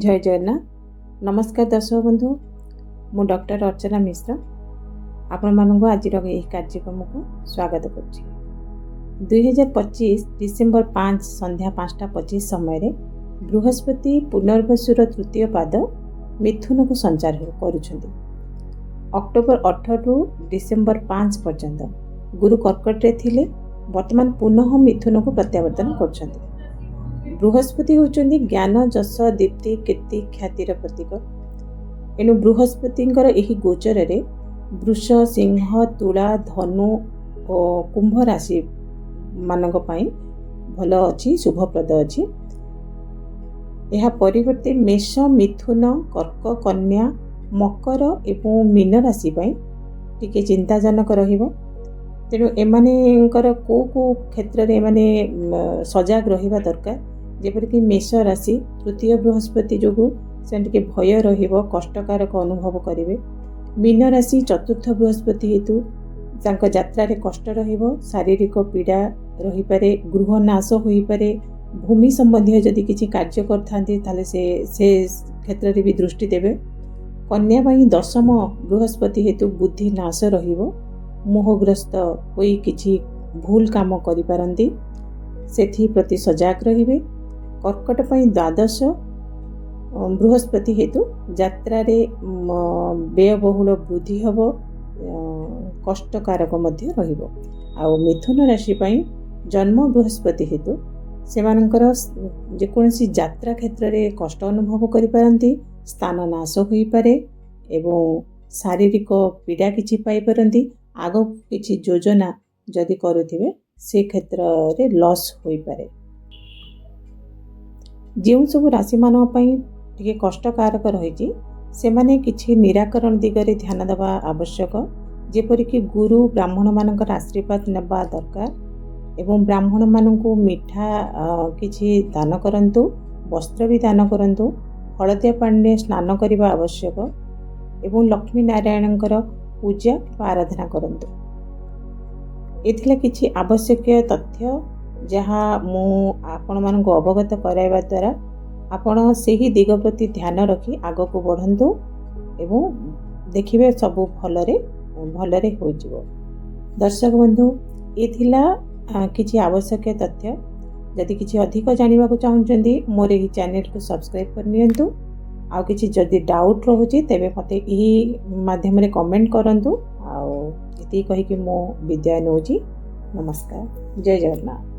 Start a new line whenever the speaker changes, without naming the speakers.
ଜୟ ଜଗନ୍ନାଥ। ନମସ୍କାର ଦର୍ଶକ ବନ୍ଧୁ, ମୁଁ ଡକ୍ଟର ଅର୍ଚ୍ଚନା ମିଶ୍ର ଆପଣମାନଙ୍କୁ ଆଜିର ଏହି କାର୍ଯ୍ୟକ୍ରମକୁ ସ୍ୱାଗତ କରୁଛି। 2025 ଡିସେମ୍ବର 5 ସନ୍ଧ୍ୟା 5ଟା 25 ସମୟରେ ବୃହସ୍ପତି ପୁନର୍ବସୁର ତୃତୀୟ ପାଦ ମିଥୁନକୁ ସଞ୍ଚାର କରୁଛନ୍ତି। ଅକ୍ଟୋବର 18ରୁ ଡିସେମ୍ବର 5 ପର୍ଯ୍ୟନ୍ତ ଗୁରୁ କର୍କଟରେ ଥିଲେ, ବର୍ତ୍ତମାନ ପୁନଃ ମିଥୁନକୁ ପ୍ରତ୍ୟାବର୍ତ୍ତନ କରୁଛନ୍ତି। ବୃହସ୍ପତି ହେଉଛନ୍ତି ଜ୍ଞାନ, ଯଶ, ଦୀପ୍ତି, କୀର୍ତ୍ତି, ଖ୍ୟାତିର ପ୍ରତୀକ। ଏଣୁ ବୃହସ୍ପତିଙ୍କର ଏହି ଗୋଚରରେ ବୃଷ, ସିଂହ, ତୁଳା, ଧନୁ ଓ କୁମ୍ଭ ରାଶି ମାନଙ୍କ ପାଇଁ ଭଲ ଅଛି, ଶୁଭପ୍ରଦ ଅଛି। ଏହା ପରିବର୍ତ୍ତେ ମେଷ, ମିଥୁନ, କର୍କ, କନ୍ୟା, ମକର ଏବଂ ମୀନ ରାଶି ପାଇଁ ଟିକେ ଚିନ୍ତାଜନକ ରହିବ। ତେଣୁ ଏମାନଙ୍କର କେଉଁ କେଉଁ କ୍ଷେତ୍ରରେ ଏମାନେ ସଜାଗ ରହିବା ଦରକାର? ଯେପରିକି ମେଷ ରାଶି, ତୃତୀୟ ବୃହସ୍ପତି ଯୋଗୁଁ ସେମାନେ ଟିକେ ଭୟ ରହିବ, କଷ୍ଟକାରକ ଅନୁଭବ କରିବେ। ମୀନ ରାଶି, ଚତୁର୍ଥ ବୃହସ୍ପତି ହେତୁ ତାଙ୍କ ଯାତ୍ରାରେ କଷ୍ଟ ରହିବ, ଶାରୀରିକ ପୀଡ଼ା ରହିପାରେ, ଗୃହ ନାଶ ହୋଇପାରେ। ଭୂମି ସମ୍ବନ୍ଧୀୟ ଯଦି କିଛି କାର୍ଯ୍ୟ କରିଥାନ୍ତି, ତାହେଲେ ସେ ସେ କ୍ଷେତ୍ରରେ ବି ଦୃଷ୍ଟି ଦେବେ। କନ୍ୟା ପାଇଁ ଦଶମ ବୃହସ୍ପତି ହେତୁ ବୁଦ୍ଧି ନାଶ ରହିବ, ମୋହଗ୍ରସ୍ତ ହୋଇ କିଛି ଭୁଲ କାମ କରିପାରନ୍ତି, ସେଥିପ୍ରତି ସଜାଗ ରହିବେ। କର୍କଟ ପାଇଁ ଦ୍ୱାଦଶ ବୃହସ୍ପତି ହେତୁ ଯାତ୍ରାରେ ବ୍ୟୟବହୁଳ ବୃଦ୍ଧି ହେବ, କଷ୍ଟକାରକ ମଧ୍ୟ ରହିବ। ଆଉ ମିଥୁନ ରାଶି ପାଇଁ ଜନ୍ମ ବୃହସ୍ପତି ହେତୁ ସେମାନଙ୍କର ଯେକୌଣସି ଯାତ୍ରା କ୍ଷେତ୍ରରେ କଷ୍ଟ ଅନୁଭବ କରିପାରନ୍ତି, ସ୍ଥାନ ନାଶ ହୋଇପାରେ ଏବଂ ଶାରୀରିକ ପୀଡ଼ା କିଛି ପାଇପାରନ୍ତି। ଆଗକୁ କିଛି ଯୋଜନା ଯଦି କରୁଥିବେ, ସେ କ୍ଷେତ୍ରରେ ଲସ୍ ହୋଇପାରେ। ଯେଉଁ ସବୁ ରାଶିମାନଙ୍କ ପାଇଁ ଟିକେ କଷ୍ଟକାରକ ରହିଛି, ସେମାନେ କିଛି ନିରାକରଣ ଦିଗରେ ଧ୍ୟାନ ଦେବା ଆବଶ୍ୟକ। ଯେପରିକି ଗୁରୁ ବ୍ରାହ୍ମଣମାନଙ୍କର ଆଶୀର୍ବାଦ ନେବା ଦରକାର ଏବଂ ବ୍ରାହ୍ମଣମାନଙ୍କୁ ମିଠା କିଛି ଦାନ କରନ୍ତୁ, ବସ୍ତ୍ର ବି ଦାନ କରନ୍ତୁ। ହଳଦିଆ ପାଣିରେ ସ୍ନାନ କରିବା ଆବଶ୍ୟକ ଏବଂ ଲକ୍ଷ୍ମୀ ନାରାୟଣଙ୍କର ପୂଜା କିମ୍ବା ଆରାଧନା କରନ୍ତୁ। ଏ ଥିଲା କିଛି ଆବଶ୍ୟକୀୟ ତଥ୍ୟ, ଯାହା ମୁଁ ଆପଣମାନଙ୍କୁ ଅବଗତ କରାଇବା ଦ୍ୱାରା ଆପଣ ସେହି ଦିଗ ପ୍ରତି ଧ୍ୟାନ ରଖି ଆଗକୁ ବଢ଼ନ୍ତୁ ଏବଂ ଦେଖିବେ ସବୁ ଭଲରେ ଭଲରେ ହୋଇଯିବ। ଦର୍ଶକ ବନ୍ଧୁ, ଏ ଥିଲା କିଛି ଆବଶ୍ୟକୀୟ ତଥ୍ୟ। ଯଦି କିଛି ଅଧିକ ଜାଣିବାକୁ ଚାହୁଁଛନ୍ତି, ମୋର ଏହି ଚ୍ୟାନେଲକୁ ସବସ୍କ୍ରାଇବ୍ କରିନିଅନ୍ତୁ। ଆଉ କିଛି ଯଦି ଡାଉଟ୍ ରହୁଛି, ତେବେ ମୋତେ ଏହି ମାଧ୍ୟମରେ କମେଣ୍ଟ କରନ୍ତୁ। ଆଉ ଏତିକି କହିକି ମୁଁ ବିଦାୟ ନେଉଛି। ନମସ୍କାର, ଜୟ ଜଗନ୍ନାଥ।